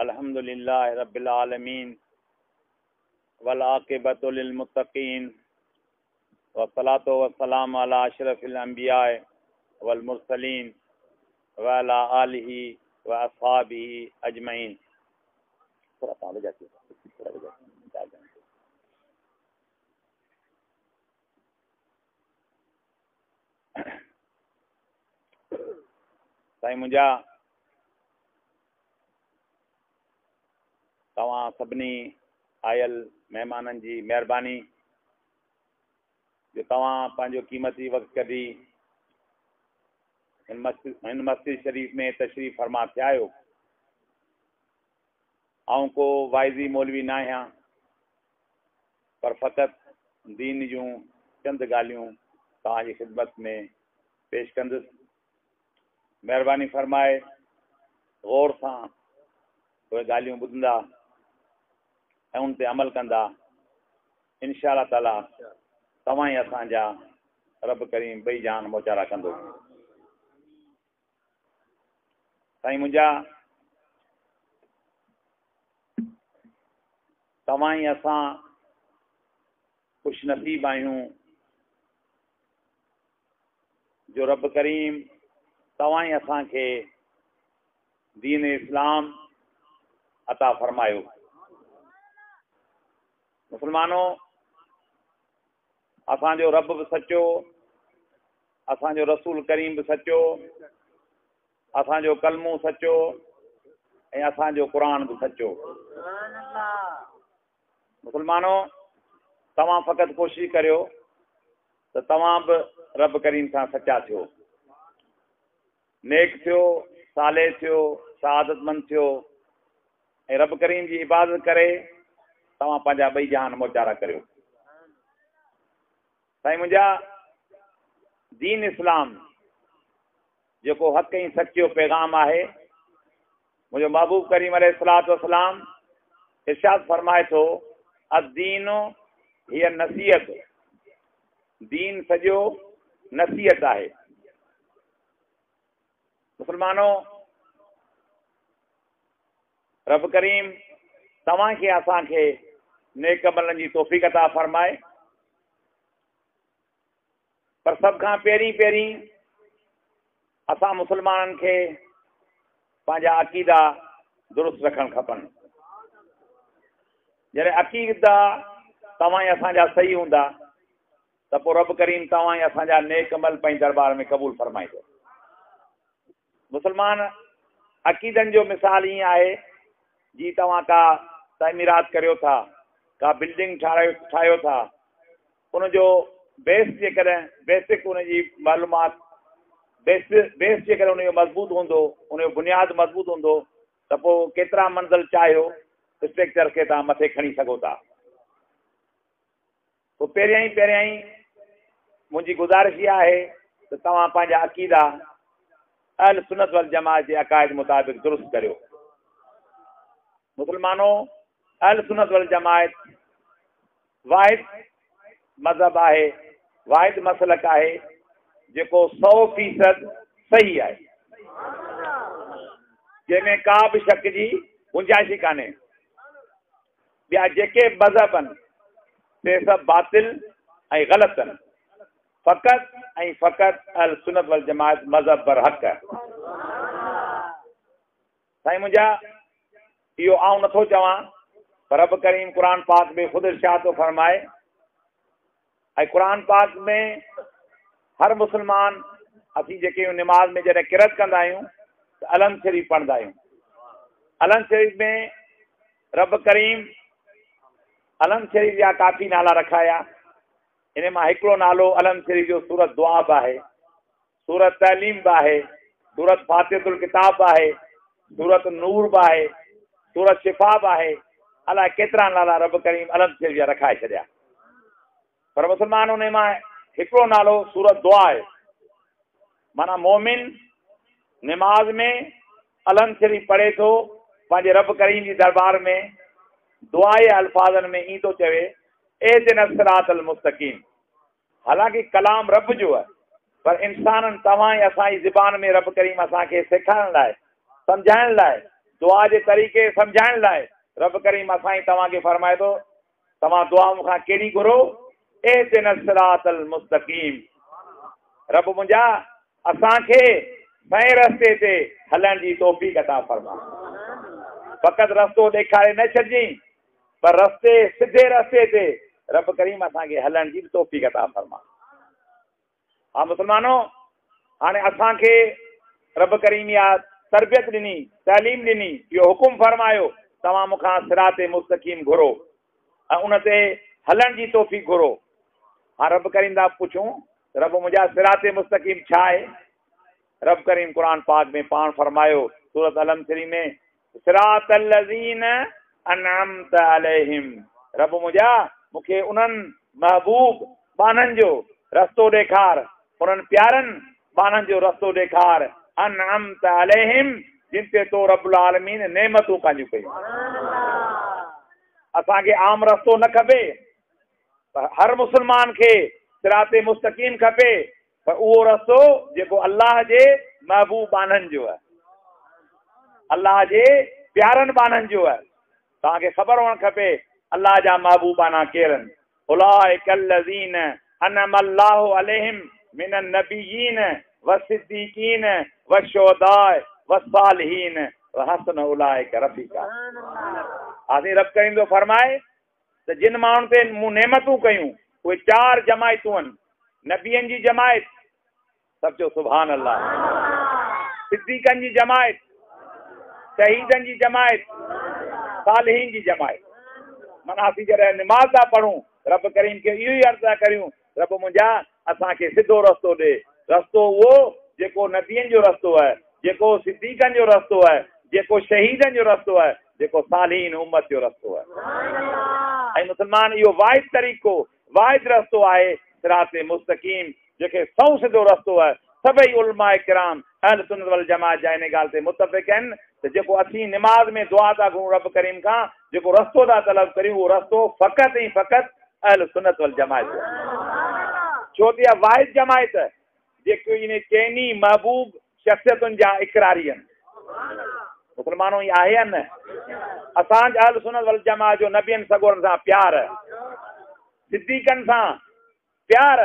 الحمد لله رب العالمين والعاقبة للمتقين والصلاة والسلام على أشرف الأنبياء والمرسلين وعلى آله وأصحابه أجمعين. سائين منهنجا، توهان سڀني آيل مهمانن جي مهرباني جو توهان پنهنجو قيمتي وقت ڪڍي هن مسجد شريف ۾ تشريف فرما ٿيا آهيو. آئون ڪو واعظي مولوي نه آهيان، پر فقط دين جون چند ڳالهيون توهان جي خدمت ۾ پيش ڪندس. مهرباني فرمائي غور سان اهي ڳالهيون ٻڌندا ۽ ان تي عمل ڪندا. انشاء الله تعالي توهان ئي اسان جا رب ڪريم ٻئي جهان موچارا ڪندو. سائين منهنجا، توهان ئي اسان خوش نصيب آهيون جو رب ڪريم توهان ئي اسان کي دين اسلام عطا فرمايو. مسلمانو، اسان جو رب به سچو، اسان جو رسول ڪريم به سچو، اسان جو ڪلمو سچو ۽ اسان جو قرآن به سچو. مسلمانو، توهان فقط ڪوشش ڪريو ته توهان به رب ڪريم سان سچا ٿيو، نيڪ ٿيو، صالح ٿيو، سعادتمند ٿيو ۽ رب ڪريم جي عبادت ڪري توهان پنهنجا ٻئي جهان موچارا ڪريو. سائين منهنجا، دين اسلام جيڪو حق ۽ سچ جو پيغام آهي، منهنجو محبوب ڪريم عليه الصلوة والسلام ارشاد فرمائي ٿو، الدين هي النصيحت، دين سڄو نصيحت آهي. مسلمانو، رب ڪريم توهان کي اسان کي نيڪ عملن جي توفيق عطا فرمائي، پر سڀ کان پهرين پهرين اسان مسلمانن کي پنهنجا عقيدا درست رکڻ کپن. جڏهن عقيدا توهان ۽ اسان جا صحيح هوندا ته پوء رب ڪريم توهان ۽ اسان جا نيڪ عمل پنهنجي دربار ۾ قبول فرمائيندو. مسلمان، عقيدن جو مثال ائين آهي جي توهان ڪا تعميرات ڪريو ٿا، ڪا بلڊنگ ٺاهيو ٿا، ان جو بيس جيڪڏهن بيسڪ ان جي معلومات بيس بيس جيڪڏهن ان جو مضبوط هوندو، ان جو بنياد مضبوط هوندو ته پوء ڪيترا منزل چاهيو اسٽرڪچر کي توهان مٿي کڻي سگهو ٿا. پوء پهريائين پهريائين منهنجي گذارش اها آهي ته توهان پنهنجا عقيدا اهل سنت والجماعت جي عقائد مطابق درست ڪريو. مسلمانو، اهل سنت والجماعت واحد مذهب آهي، واحد مسلڪ آهي جيڪو 100% صحيح آهي، جنهن ۾ ڪا به شڪ جي گنجائش ئي ڪانهي. ٻيا جيڪي مذهب آهن سي سڀ باطل ۽ غلط آهن. فقط ۽ فقط اهل سنت والجماعت مذهب برحق آهي. سائين منهنجا، اهو آئون نٿو چوان، پر رب ڪريم قرآن پاڪ ۾ خود ارشاد ٿو فرمائي ۽ قرآن پاڪ ۾ هر مسلمان اسين جيڪي نماز ۾ جڏهن قرت ڪندا آهيون ته الحمد شريف پڙهندا آهيون. الحمد شريف ۾ رب ڪريم الحمد شريف جا ڪافي نالا رکايا، ان مان هڪڙو نالو الحمد شريف جو سورت دعا به آهي، سورت تعليم به آهي، سورت فاتحة الڪتاب به آهي، سورت نور به آهي، سورت شفا به آهي. الائي ڪيترا نالا رب ڪريم الحمد شريف جا رکائي ڇڏيا، پر مسلمان ان مان هڪڙو نالو سورت دعا آهي. معنيٰ مومن نماز ۾ الحمد شريف پڙهي ٿو، پنهنجي رب ڪريم جي دربار ۾ دعائي الفاظن ۾ ائين ٿو چوي، اهدنا الصراط المستقيم. حالانڪه ڪلام رب جو آهي، پر انسانن توهان ۽ اسان جي زبان ۾ رب ڪريم اسان کي سيکارڻ لاء، سمجهائڻ لاء दुआ जे तरीक़े सम्झाइण लाइ रब करीम असां ई तव्हांखे फ़रमाए थो, तव्हां दुआ मूंखां कहिड़ी घुरो? इहदिना सिरातल मुस्तक़ीम। रब मुंहिंजा असांखे सही रस्ते ते हलण जी तौफ़ीक़ अता फ़रमा। फ़क़ति रस्तो ॾेखारे न छॾिजी, पर रस्ते सिधे रस्ते ते रब करीम असांखे हलण जी बि तौफ़ीक़ अता फ़रमा। हा मुसलमानो, हाणे असांखे रब करीम इहा तरबियत ॾिनी, तालीम ॾिनी, इहो हुकुम फ़रमायो तव्हां मूंखां सिरात मुस्तक़ीम घुरो ऐं उन ते हलण जी तौफ़ीक़ घुरो। हा रब करीम था पुछूं, रब मुंहिंजा सिरात मुस्तक़ीम छा आहे? रब करीम क़ुरान पाक में पाण फ़रमायो सूरत अलम शरीफ़ में, सिरात लज़ीन अनअमत अलैहिम। रब मुंहिंजा मूंखे उन्हनि महबूब ॿान्हनि जो रस्तो ॾेखार, उन्हनि प्यारनि ॿान्हनि जो रस्तो ॾेखार, अनअमत अलैहिम, जिन ते तो रबुल आलमीन नेमतूं पंहिंजूं कयूं। असांखे आम रस्तो न खपे, पर हर मुसलमान खे सिरात मुस्तक़ीम खपे, पर उहो रस्तो जेको अल्लाह जे महबूब ॿान्हनि जो आहे, अल्लाह जे प्यारनि ॿान्हनि जो आहे। तव्हांखे ख़बर हुअणु खपे अल्लाह जा महबूब ॿान्हा केरु आहिनि। उलाइक लज़ीन अनअम अल्लाहु अलैहिम मिनन नबिय्यीन वस्सिद्दीक़ीन वश्शुहदा वस्सालिहीन वहसन उलाइक रफ़ीक़ा। आसीं रब करीम थो फ़रमाए त जिन माण्हुनि ते मूं नेमतूं कयूं उहे चारि जमायतूं आहिनि। नबियनि जी जमायत, सभु चओ सुभान अल्लाह, सिद्दीक़नि जी जमायत, शहीदनि जी जमायत, सालिहीन जी जमायत। माना असीं जॾहिं निमाज़ था पढ़ूं रब करीम खे इहो ई अर्ज़ था करियूं, रब मुंहिंजा असांखे सिधो रस्तो ॾे, रस्तो उहो जेको नबियनि जो रस्तो आहे, जेको सिद्दीक़नि जो रस्तो आहे, जेको शहीदनि जो रस्तो आहे, जेको सालिहीन उम्मत जो रस्तो आहे। ऐं मुसलमान इहो वाहिद तरीक़ो, वाहिद रस्तो आहे सिरात मुस्तक़ीम, जेके सौ सिधो रस्तो आहे। सभई उलमा किराम अहल सुन्नत वल जमात जा इन ॻाल्हि ते मुतफ़िक़ आहिनि त जेको असीं निमाज़ में दुआ था घुरूं रब करीम खां, जेको रस्तो था तलब करियूं, उहो रस्तो फ़क़ति ऐं फ़क़ति अहल सुन्नत वल जमात जो आहे। छो त इहा वाहिद जमायत जेको इन चइनी महबूब शख़्सियतुनि जा इकरारी आहिनि। मुसलमानो इहा आहे या न? असांजो अहल सुन्नत वल जमात जो नबियनि सॻोरनि सां प्यार, सिद्दीक़नि सां प्यार,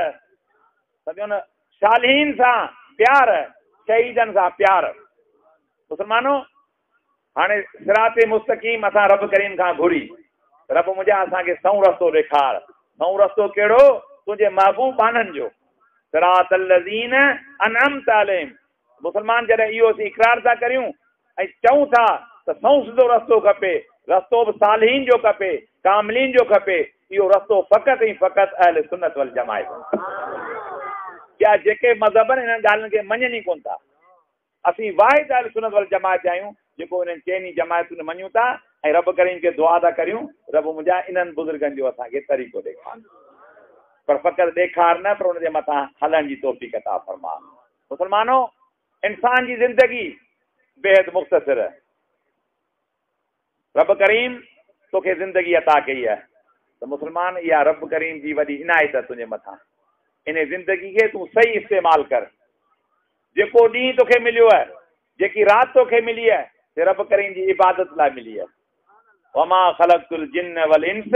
सम्झो न, सालिहीन सां प्यार, शहीदनि सां प्यार। मुसलमानो हाणे सिरात मुस्तक़ीम असां रब करीम खां घुरी, रब मुंहिंजा असांखे सऊं रस्तो ॾेखार। सऊं रस्तो कहिड़ो? तुंहिंजे महबूब ॿान्हनि जो, सिरात लज़ीन अनअमत अलैहिम। मुसलमान जॾहिं इहो असीं इक़रार था करियूं ऐं चऊं था त सऊं सिधो रस्तो खपे, रस्तो बि सालिहीन जो खपे, कामिलीन जो खपे, इहो रस्तो फ़क़ति ऐं फ़क़ति अहल सुन्नत वल जमायत। ॿिया जेके मज़हब आहिनि इन्हनि ॻाल्हियुनि खे मञनि ई कोन था। असीं वाहिद अहल सुन्नत वल जमायत आहियूं जेको इन्हनि चइनी जमायतुनि मञूं था ऐं रब करीम खे दुआ था करियूं, रब मुंहिंजा इन्हनि बुज़ुर्गनि जो असांखे तरीक़ो ॾेखार, पर फ़क़ति ॾेखार न, पर उनजे मथां हलण जी तौफ़ीक़ अता फ़रमा। मुसलमानो, इंसान जी ज़िंदगी बेहद मुख़्तसिर आहे। रब करीम तोखे ज़िंदगी अता कई आहे त मुसलमान इहा रब करीम जी वॾी इनायत आहे तुंहिंजे मथां। इन ज़िंदगी खे तूं सही इस्तेमालु कर। जेको ॾींहुं तोखे मिलियो आहे, जेकी राति तोखे मिली आहे, ते रब करीम जी इबादत लाइ मिली आहे। वमा ख़लक़तुल जिन्न वल इंस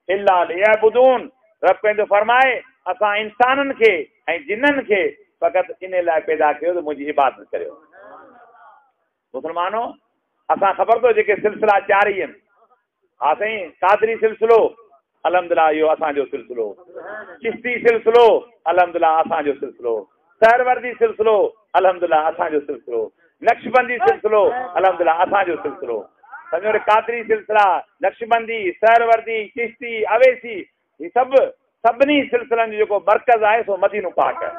इल्ला लियअबुदून। रब करीम थो फ़रमाए असां इंसाननि खे ऐं जिन्ननि खे फ़क़ति इन लाइ पैदा कयो त मुंहिंजी इबादत करियो। मुसलमानो, असां ख़बर अथव जेके सिलसिला चारी आहिनि, हा साईं, कादरी सिलसिलो अल्हम्दुलिल्लाह इहो असांजो सिलसिलो, चिश्ती सिलसिलो अल्हम्दुलिल्लाह असांजो सिलसिलो, सहरवर्दी सिलसिलो अल्हम्दुलिल्लाह असांजो सिलसिलो, नक्शबंदी सिलसिलो अल्हम्दुलिल्लाह असांजो सिलसिलो। सम्झो रे, कादरी सिलसिला, नक्शबंदी, सहरवर्दी, चिश्ती, अवेसी, ही सभु सभिनी सिलसिलनि जो जेको मर्कज़ आहे सो मदीनो पाक आहे।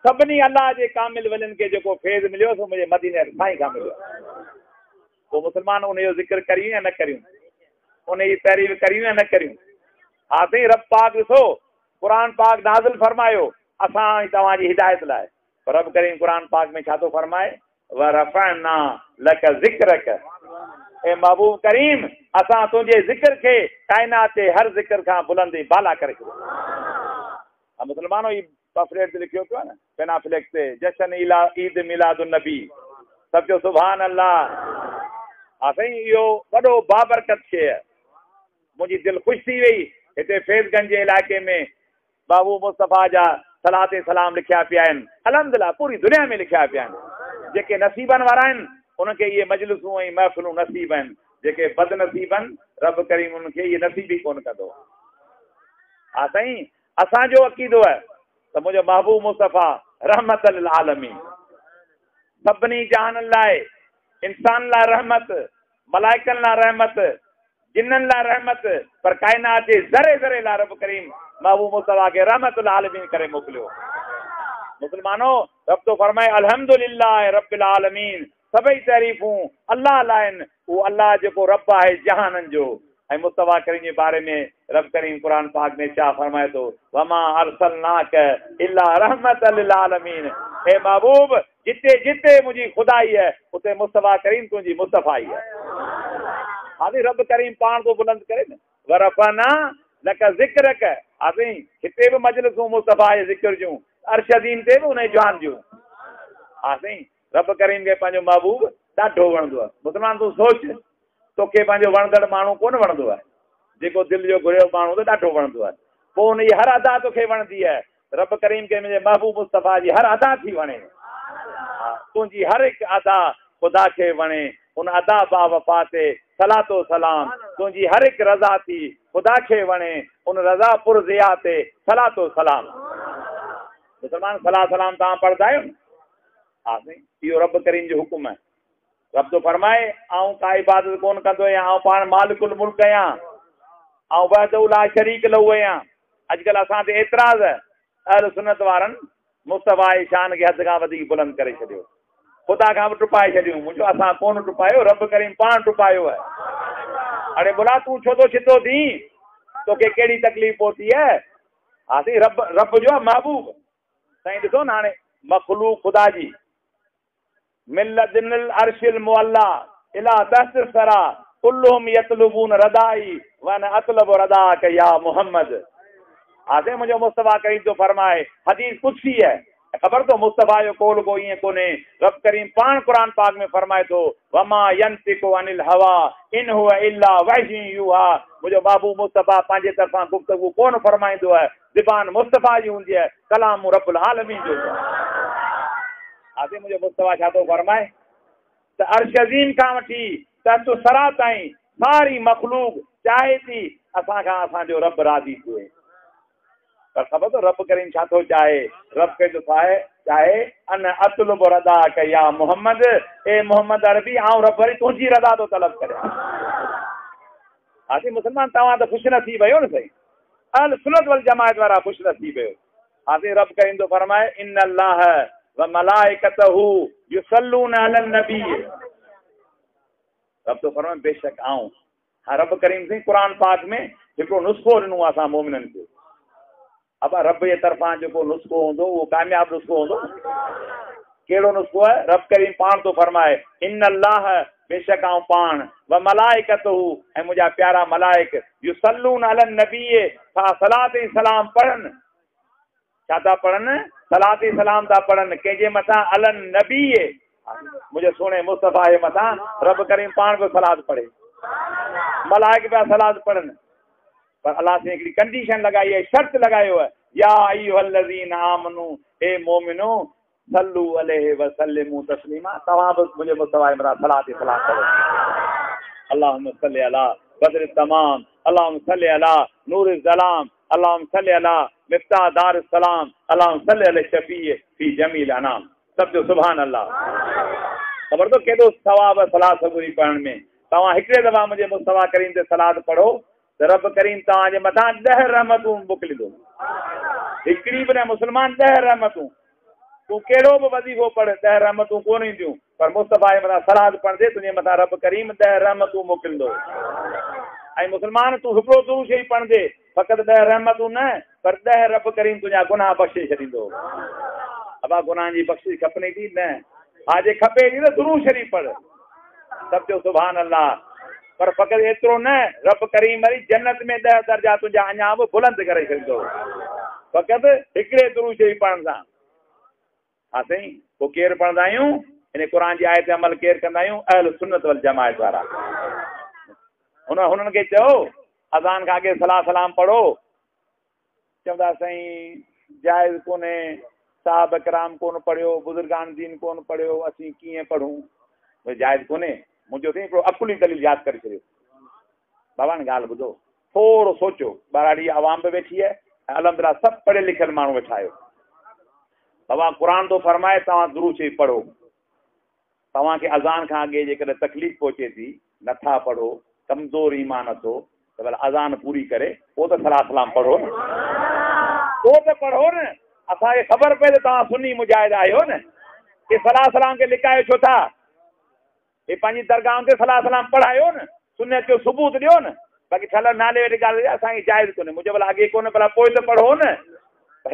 सभिनी अल्लाह जे कामिल वलियुनि खे जेको फैज़ मिलियो सो मुंहिंजे मदीने साईं खां मिलियो। पोइ मुसलमान उनजो ज़िक्र करियूं या न करियूं, उनजी तारीफ़ करियूं या न करियूं? हा साईं, रब पाक ॾिसो क़ुरान पाक नाज़िल फ़रमायो असां तव्हांजी हिदायत लाइ, पर रब करीम क़ुरान पाक में छा थो फ़रमाए? वरफ़अना लक ज़िक्रक। ए महबूब करीम, असां तुंहिंजे ज़िक्र खे काइनात ते हर ज़िक्र खां बुलंद बाला करे छॾियो। हा मुसलमानो, ही पफलेट ते लिखियो पियो आहे न, पेनाफ्लेक्स ते, जशन ईद मिलादुन नबी। सभु चओ सुभान अल्लाह। हा साईं, इहो वॾो बाबरकत शइ आहे। मुंहिंजी दिलि ख़ुशि थी वई। हिते फैज़गंज जे इलाइक़े में बाबू मुस्तफ़ा जा सलात सलाम लिखिया पिया आहिनि। अल्हम्दुलिल्लाह पूरी दुनिया में लिखिया पिया आहिनि। जेके नसीबनि वारा आहिनि उनखे इहे मजलिसूं ऐं महफ़िलूं नसीब आहिनि। जेके बदनसीब आहिनि रब करीम उन्हनि खे इहे नसीब ई कोन कंदो। हा साईं, असांजो अक़ीदो आहे त मुंहिंजो महबूब मुस्तफ़ा रहमत लिल आलमीन, सभिनी जहाननि लाइ, इंसान लाइ रहमत, मलाइकनि लाइ रहमत, जिन्ननि लाइ रहमत, पर काइनात जे ज़रे ज़रे लाइ रब करीम महबूब मुस्तफ़ा खे रहमत आलमीन करे मोकिलियो। मुसलमानो, रब थो फरमाए अल्हम्दुलिल्लाह रब्बिल आलमीन, सभई तारीफ़ूं अल्लाह लाइ आहिनि। उहो अल्लाह जेको रब आहे जहाननि जो। ऐं मुस्तफ़ा करीम जे बारे में रब करीम क़ुरान पाक में छा फरमाए थो, वमा अरसलनाक इल्ला रहमत लिल आलमीन। हे महबूब, जिते जिते मुंहिंजी ख़ुदाई आहे उते मुस्तफ़ा करीम तुंहिंजी मुस्तफ़ाई आहे। हाली रब करीम पाण थो बुलंद करे न, वरफ़ना लक ज़िक्रक। हा साईं, हिते बि मजलिसूं मुस्तफ़ा जे ज़िक्र जूं, अर्श अज़ीम ते बि उन जान जूं। हा साईं, रब करीम खे पंहिंजो महबूब ॾाढो वणंदो आहे। मुसलमान, तूं सोच, तोखे पंहिंजो वणंदड़ माण्हू कोन वणंदो आहे। जेको दिलि जो घुरियो माण्हू त ॾाढो वणंदो आहे। पोइ उनजी हर अदा तोखे वणंदी आहे। रब करीम खे मुंहिंजे महबूब मुस्तफ़ा जी हर अदा थी वणे। तुंहिंजी हर हिकु अदा ख़ुदा खे वणे, उन अदा बावफ़ा ते सलातो सलाम। तुंहिंजी हर हिकु रज़ा थी ख़ुदा खे वणे, उन रज़ा पुरज़िया ते सलातो सलाम। मुसलमान, सलाह सलाम तव्हां पढ़ंदा आहियो न? हा साईं, इहो रब करीम जो हुकुम आहे। रब थो फरमाए, आउं का इबादत कोन कंदो आहियां, आउं पाण मालिकुल मुल्क आहियां, आउं वहदहू ला शरीक लहू आहियां। अॼुकल्ह असां ते एतिराज़ अहल सुन्नत वारनि मुस्तफ़ा जे शान खे हद खां वधीक बुलंद करे छॾियो, ख़ुदा खां बि टुपाए छॾियूं। मुंहिंजो असां कोन टुपायो, रब करीम पाण टुपायो आहे। अड़े बोला, तूं छो थो छितो थी, तोखे कहिड़ी तकलीफ़ पहुती आहे? हा साईं, रब रब जो आहे महबूब। साईं ॾिसो न, हाणे मख़लूक ख़ुदा जी, मिलदिनिल अर्शिल मुअल्ला इला तहत सरा कुल्लुहुम यतलुबून रदाई व अना अतलबु रदाक या मोहम्मद। हा साईं, मुंहिंजो मुस्तफ़ा करीम थो फरमाए, हदीस कुदसी आहे। ख़बर तो मुस्तफ़ा जो कौल को ईअं कोन्हे। रब करीम पाण क़ुरान पाक में फरमाए थो, वमा यंतिकु अनिल हवा इन हुवा इल्ला वह्युन यूहा। मुंहिंजो महबूब मुस्तफ़ा पंहिंजे तरफ़ां गुफ़्तगू कोन फरमाईंदो आहे, ज़बान मुस्तफ़ा जी हूंदी आहे, कलाम रब्बुल आलमीन जो हूंदो आहे। हा साईं, मुंहिंजो मुस्तफ़ा छा थो फरमाए त अर्श अज़ीम खां वठी तहत सरा ताईं सारी मख़लूक चाहे थी असां खां असांजो रब राज़ी थिए। पर ख़बर तो रब करीम छा थो चाहे? रब खे थो चाहे अन अतलुब रदाक या मोहम्मद। ए मोहम्मद अरबी, आउं रब वरी तुंहिंजी रदा थो तलब करियां। हा साईं, मुसलमान, तव्हां त ख़ुशि न थी वियो न साईं, अहल सुन्नत वल जमाअत वारा ख़ुशि न थी वियो। हा साईं, रब करीम थो फरमाए, इन अल्लाह व मलाइकतहू युसल्लून अलन नबी। रब थो फरमाए, बेशक आउं। हा, रब करीम साईं क़ुरान पाक में हिकिड़ो नुस्ख़ो ॾिनो आहे असां मोमिननि खे। अब रब जे तरफ़ां जेको नुस्ख़ो हूंदो उहो कामयाबु नुस्ख़ो हूंदो। कहिड़ो नुस्ख़ो आहे? रब करीम पाण थो फरमाए, इन अल्लाह, बेशक आउं पाण, व मलाइकतहू, ऐं मुंहिंजा प्यारा मलाइक, युसल्लून अलन नबी, था सलात ऐं सलाम पढ़नि। छा था पढ़नि? सलात ऐं सलाम था पढ़नि। कंहिंजे मथां? अलन नबी, मुंहिंजे सुहिणे मुस्तफ़ा जे मथां रब करीम पाण पियो सलात पढ़े, मलाइक पिया सलात पढ़नि। पर अल्लाह साईं हिकिड़ी कंडीशन लॻाई आहे, शर्त लॻायो आहे, या अय्युहल्लज़ीना आमनू, हे मोमिनो, सल्लू अलैहि वसल्लिमू तस्लीमा। तव्हां बि मुंहिंजे मुस्तफ़ा जे मथां सलात सलाम करो। अल्लाहुम्मा सल्लि अला बदर तमाम, अल्लाहुम्मा सल्लि अला नूर ज़लाम, अल्लाहुम्मा सल्लि अला मिफ्ताह दार सलाम, अल्लाहुम्मा सल्लि अला शफी फी जमील अनाम। सभु जो सुभान अल्लाह। ख़बर तो केॾो सवाब आहे सलाह सबूरी पढ़ण में। तव्हां हिकिड़े दफ़ा मुंहिंजे मुस्तफ़ा करीम ते सलात पढ़ो त रब करीम तव्हांजे मथां 10 रहमतूं मोकिलींदो। हिकिड़ी बि न मुसलमान, 10 रहमतूं। तूं कहिड़ो बि वज़ीफ़ो पढ़, 10 रहमतूं कोन ईंदियूं, पर मुस्तफ़ा जे मथां सलात पढ़ंदे तुंहिंजे मथां रब करीम 10 रहमतूं मोकिलींदो। ऐं मुसलमान, तूं हिकिड़ो दुरूद शरीफ़ पढ़ंदे, फ़क़ति 10 रहमतूं न, पर 10 रब करीम तुंहिंजा गुनाह बख़्शे छॾींदो। अबा, गुनाह जी बख़्शिश खपनी थी न? हा, जे खपे थी त दुरूद शरीफ़ पढ़। सभु चओ सुभान अल्लाह। पर फ़क़ति एतिरो न, रब करीम वरी जन्नत में 10 दर्जा तुंहिंजा अञा बि बुलंद करे छॾींदो, फ़क़ति हिकिड़े दुरूद शरीफ़ पढ़ण सां। हा साईं, पोइ केरु पढ़ंदा आहियूं? ان قرآن جي آيت تي عمل ڪير ڪندا آهيون؟ اهل سنت والجماعت وارا. هن هنن کي چئو اذان کان اڳي صلاة سلام پڙهو، چوندا سائين جائز ڪونهي، صحابه ڪرام ڪونه پڙهيو، بزرگان دين ڪونه پڙهيو، اسين ڪيئن پڙهون؟ ڀئي جائز ڪونهي. مون چيو سائين هڪڙو عقلي دليل ياد ڪري ڇڏيو. بابا هاڻي ڳالهه ٻڌو، ٿورو سوچو، ٻهراڙي جي عوام به ويٺي آهي ۽ الحمدلله سڀ پڙهيل لکيل ماڻهو ويٺا آهيو. بابا قرآن ٿو فرمائي توهان درود شريف پڙهو، توهان کي اذان کان اڳي جيڪڏهن تڪليف پهچي ٿي، نٿا پڙهو، ڪمزور ايمان اٿو ته ڀلا اذان پوري ڪري پوء ته صلاة سلام پڙهو نه، پوء ته پڙهو نه، اسان کي خبر پئي ته توهان سني مجاهد آهيو نه، هي صلاة سلام کي لڪايو ڇو ٿا؟ هي پنهنجي درگاهن تي صلاة سلام پڙهايو نه، سنيت جو ثبوت ڏيو نه، باقي ٺل نالي ويٺي ڳالهه اسان کي جائز ڪونهي، منهنجو ڀلا اڳي ڪونهي ڀلا پوء ته پڙهو نه،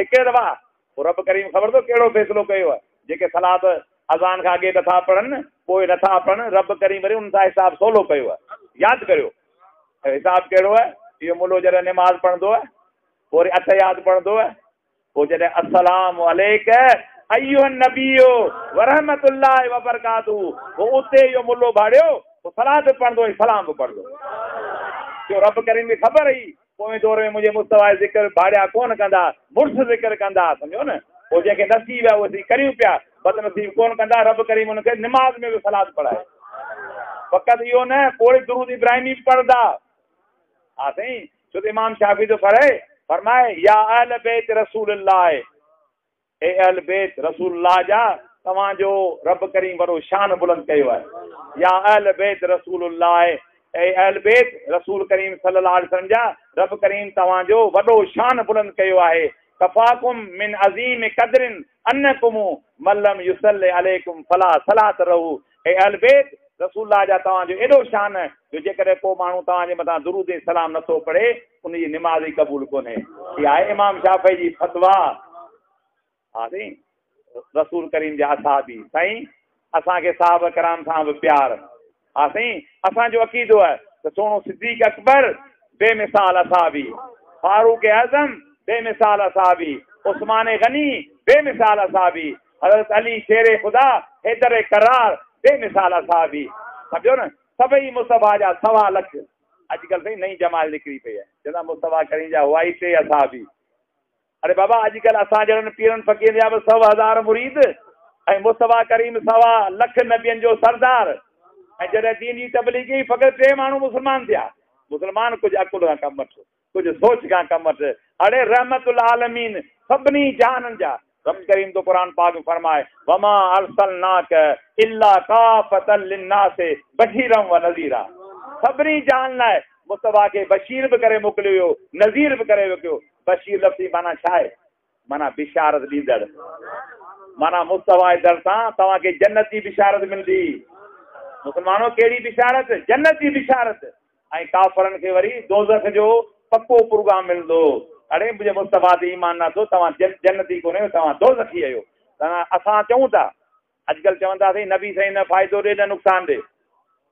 هڪ دفعا پوء رب ڪريم خبر اٿو ڪهڙو فيصلو ڪيو آهي، جيڪي صلات اذان کان اڳي نٿا پڙهن پوء نٿا پڙهن، رب ڪريم وري انهن سان حساب سولو ڪيو آهي. ياد ڪريو حساب ڪهڙو آهي، اهو ملو جڏهن نماز پڙهندو آهي پوء وري التحيات پڙهندو آهي، پوء جڏهن السلام عليڪ ايها النبي ورحمة الله وبرڪاته پوء اتي اهو ملو ڀاڙيو پوء صلات به پڙهندو ۽ سلام به پڙهندو. جو رب ڪريم کي خبر هئي پوئين دور ۾ منهنجي مصطفيٰ جو ذڪر ڀاڙيا ڪونه ڪندا، مڙس ذڪر ڪندا، سمجهو نه، پوء جنهن کي نصيب آهي اهو اسين ڪريون پيا، بدنصيب ڪونه ڪندا، رب ڪريم ان کي نماز ۾ به صلات پڙهائي. فقط اهو نه، پوء وري درود ابراهيمي به پڙهندا. ها سائين، ڇو ته امام شافعي ٿو فرمائي، يا اهل بيت رسول الله، اي اهل بيت رسول الله جا، توهان جو رب ڪريم وڏو شان بلند ڪيو آهي. يا اهل بيت رسول الله، اي اهل بيت رسول ڪريم صلي الله عليه وسلم جا، رب ڪريم توهان جو وڏو شان بلند ڪيو آهي. ڪفاڪم من عظيم قدر انڪم من لم يصلي عليڪم فلا صلاة له. اي اهل بيت رسول الله جا، توهان جو ايڏو شان جو جيڪڏهن ڪو ماڻهو توهان جي مٿان درود ۽ سلام نٿو پڙهي، ان جي نماز ئي قبول ڪونهي. اها آهي امام شافعي جي فتويٰ. ها سائين، رسول ڪريم جا اصحابي سائين، اسان کي صحابه ڪرام سان به پيار. ها سائين، اسان جو عقيدو آهي ته سهڻو صديق اڪبر بي مثال اصحابي، فاروق اعظم بي مثال اصحابي، عثمان غني بي مثال اصحابي، حضرت علي شير خدا، حيدر ڪرار بي مثال اصحابي. سمجهو نه، سڀئي مصطفيٰ جا سوا لک. اڄڪلهه سائين نئين جماعت نڪري پئي آهي، چوندا مصطفيٰ ڪريم جا هئا ئي ٽي اصحابي. اڙي بابا، اڄڪلهه اسان جهڙن پيرن فقيرن جا به 100,000 مريد ۽ مصطفيٰ ڪريم سوا لک نبين جو سردار، ۽ جڏهن دين جي تبليغ ڪئي فقط ٽي ماڻهو مسلمان ٿيا. مسلمان ڪجهه عقل کان ڪم وٺ، ڪجهه سوچ کان ڪم وٺ. اڙي رحمت العالمين سڀني جهانن جا رب ڪريم ٿو قرآن پاڪ ۾ فرمائي، وما ارسلناک الا کافة للناس بشيرا ونذيرا، سڀني جهان لاء مصطفيٰ کي بشير به ڪري موڪليو ويو، نذير به ڪري موڪليو. بشير لفظ جي معنيٰ ڇا آهي؟ معنيٰ بشارت ڏيندڙ، معنيٰ مصطفيٰ جي در سان توهان کي جنت جي بشارت ملندي. مسلمانو ڪهڙي بشارت؟ جنت جي بشارت. ۽ ڪافرن کي وري دوزخ جو پڪو پروگرام ملندو. اڙي منهنجي مصطفيٰ تي ايمان نه اٿو، توهان جنتي ڪونهيو، توهان دوزخي آهيو. اسان چئون ٿا، اڄڪلهه چون ٿا سائين نبي سائين نه فائدو ڏي نه نقصان ڏي.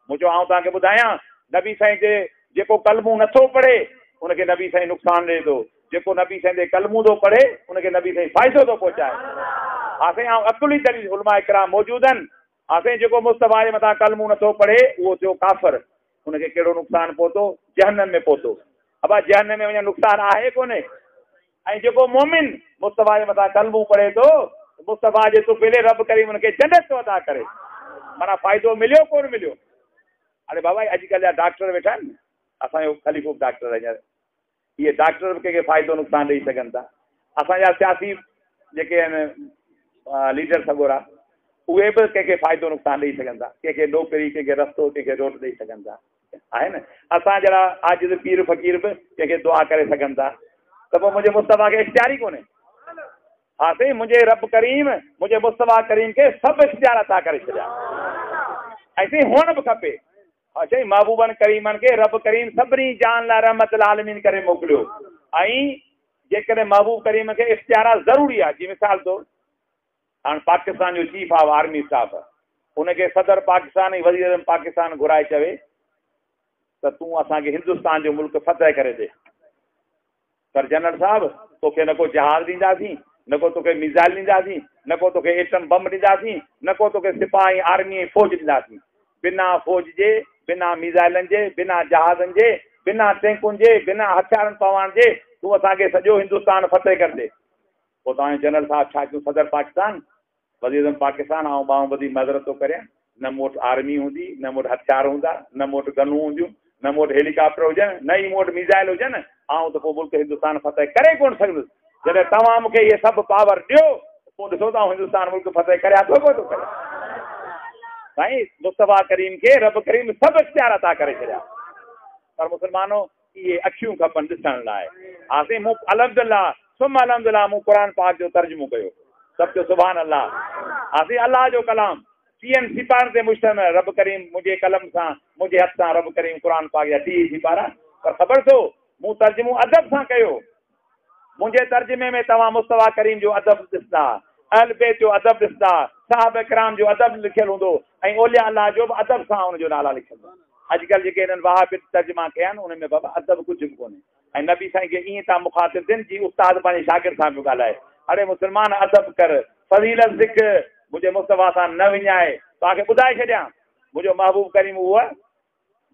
مون چيو آئون توهان کي ٻڌايان، نبي سائين تي جيڪو ڪلمو نٿو پڙهي ان کي نبي سائين نقصان ڏئي ٿو، جيڪو نبي سائين تي ڪلمو ٿو پڙهي ان کي نبي سائين فائدو ٿو پهچائي. ها سائين آئون عقلي دليل، علماء ڪرام موجود آهن. ها سائين جيڪو مصطفيٰ جي مٿان ڪلمو نٿو پڙهي اهو ٿيو ڪافر، ان کي ڪهڙو نقصان پهتو؟ جهنم ۾ پهتو. ابا جهنم ۾ وڃڻ نقصان آهي ڪونهي؟ ۽ جيڪو مؤمن مصطفيٰ جي مٿان ڪلمو پڙهي ٿو، مصطفيٰ جي طفيلي رب ڪريم ان کي جنت ٿو عطا ڪري. معنيٰ فائدو مليو ڪونه مليو؟ اڙي بابا اڄڪلهه جا ڊاڪٽر ويٺا آهن، اسان جو خليفو به ڊاڪٽر آهي هينئر، اهي ڊاڪٽر به ڪنهن کي فائدو نقصان ڏئي سگهن ٿا. اسان جا سياسي جيڪي آهن ليڊر سڳورا، اهي به ڪنهن کي فائدو نقصان ڏئي سگهن ٿا، ڪنهن کي نوڪري، ڪنهن کي رستو، ڪنهن کي روٽ ڏئي سگهن ٿا، آهي نه؟ اسان جهڙا عاجز پير فقير به ڪنهن کي دعا ڪري سگهن ٿا، ته پوء منهنجي مصطفيٰ کي اختيار ئي ڪونهي. ها سائين، منهنجي رب ڪريم منهنجي مصطفيٰ ڪريم کي سڀ اختيار عطا ڪري ڇڏيا، ۽ سائين هئڻ به کپي. ها سائين، محبوبن ڪريمن کي رب ڪريم سڀني جهان لاء رحمت العالمين ڪري موڪليو، ۽ جيڪڏهن محبوب ڪريم کي اختيارات ضروري آهي، جيئن مثال طور هاڻ پاڪستان جو چيف آف آرمي اسٽاف، ان کي صدر پاڪستان ۽ وزير اعظم پاڪستان گهرائي چوي ته تون اسان کي هندستان جو ملڪ فتح ڪري ڏي، پر جنرل صاحب توکي نه ڪو جهاز ڏينداسين، न को तोखे मिसाइल ॾींदासीं, न को तोखे एटम बम ॾींदासीं, न को तोखे सिपाही आर्मी ऐं फ़ौज ॾींदासीं। बिना फ़ौज जे, बिना मिसाइलनि जे, बिना जहाज़नि जे, बिना टैंकुनि जे, बिना हथियारनि पवण जे तूं असांखे सॼो हिंदुस्तान फ़तेह कर ॾे। पोइ तव्हांजो जनरल साहिबु छा कयूं? सदर पाकिस्तान, वज़ीर पाकिस्तान, आउं ॿाऊं ॿधी माज़रत थो करियां, न मूं वटि आर्मी हूंदी, न मूं वटि हथियार हूंदा, न मूं वटि गनूं हूंदियूं, न मूं वटि हेलीकॉप्टर हुजनि, न ई मूं वटि मिसाइल हुजनि, आउं त पोइ मुल्क हिंदुस्तान फ़तेह करे कोन सघंदुसि। जॾहिं तव्हां मूंखे इहे सभु पावर ॾियो, पोइ ॾिसो त आउं हिंदुस्तान मुल्क फ़तेह करियां थो कोन थो करियां। साईं मुस्तफ़ा करीम खे रब करीम सभु इख़्तियार अता करे छॾिया। पर मुसलमानो, इहे अखियूं खपनि ॾिसण लाइ। हा साईं, मूं अल्हम्दुलिल्लाह सुम अल्हम्दुलिल्लाह मूं क़ुर पाक जो तर्जुमो कयो, सभु चयो सुभान अल्लाह। हा साईं, अल्लाह जो कलाम 30 सिपारनि ते मुश्तमिल, रब करीम मुंहिंजे कलम सां, मुंहिंजे हथ सां रब करीम क़ुर पाक जा 30 सिपारा। पर ख़बर अथो, मूं तर्जुमो अदब सां कयो। मुंहिंजे तर्जुमे में तव्हां मुस्तफ़ा करीम जो अदब ॾिसंदा, अहल बैत जो अदब ॾिसंदा, साहब कराम जो अदब लिखियलु हूंदो ऐं औलिया अल्लाह जो बि अदब सां हुनजो नाला लिखियलु हूंदो। अॼुकल्ह जेके हिननि वहाबी तर्जुमा कया आहिनि, उन में बाबा अदब कुझु बि कोन्हे। ऐं नबी साईं खे ईअं था मुखातिब थियनि जीअं उस्ताद पंहिंजे शागिर्द सां पियो ॻाल्हाए। अड़े मुसलमान, अदब कर, फ़ज़ीलत सिख, मुंहिंजे मुस्तफ़ा सां न विञाए। तव्हांखे ॿुधाए छॾियां, मुंहिंजो महबूब करीम उहो आहे